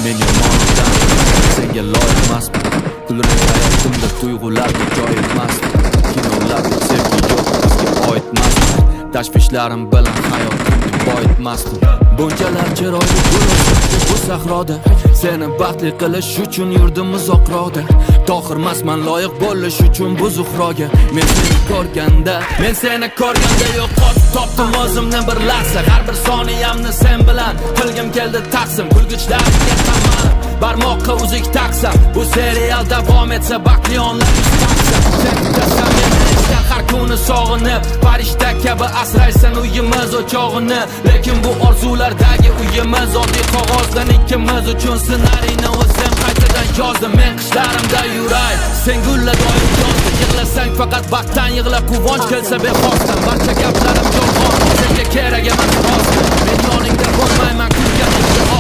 Men yomon odam, senga loyiq emasman. Kulrang hayotimda tuyg'ularga joy emasdi. Kinolarda sevgi yo'q, bizga oid emasdi. Tashvishlarim bilan hayotimni boyitmasdim. Bunchalar chiroyli gul o'sibdi bu sahroda. Seni baxtli qilish uchun yurdim uzoqroqda. Tohirmasman loyiq bo'lish uchun bu Zuhroga. Men seni ko'rganda, men seni ko'rganda yo'qotib topdim o'zimni bir lahza. Har bir soniyamni sen bilan qilgim keldi taqsim. Kulgichlaringga qamalib, barmoqqa uzuk taqsam. Bu serial davom etsa, baxtli onlar taqsa. Sen kutasan meni ichdan har kuni sog'inib, farishta kabi asraysan uyimiz o'chog'ini. Lekin bu orzulardagi uyimiz oddiy qog'ozdan. Ikkimiz uchun ssenariyni o'zim qaytadan yozdim. Men qishlarimda yuray, sen gulla doim yozda. Yig'lasang, faqat baxtdan yig'la, quvonch kelsa bexosdan. Barcha gaplarim yolg'on, senga kerak emas rosti. Men yoningda bo'lmayman kulganingga.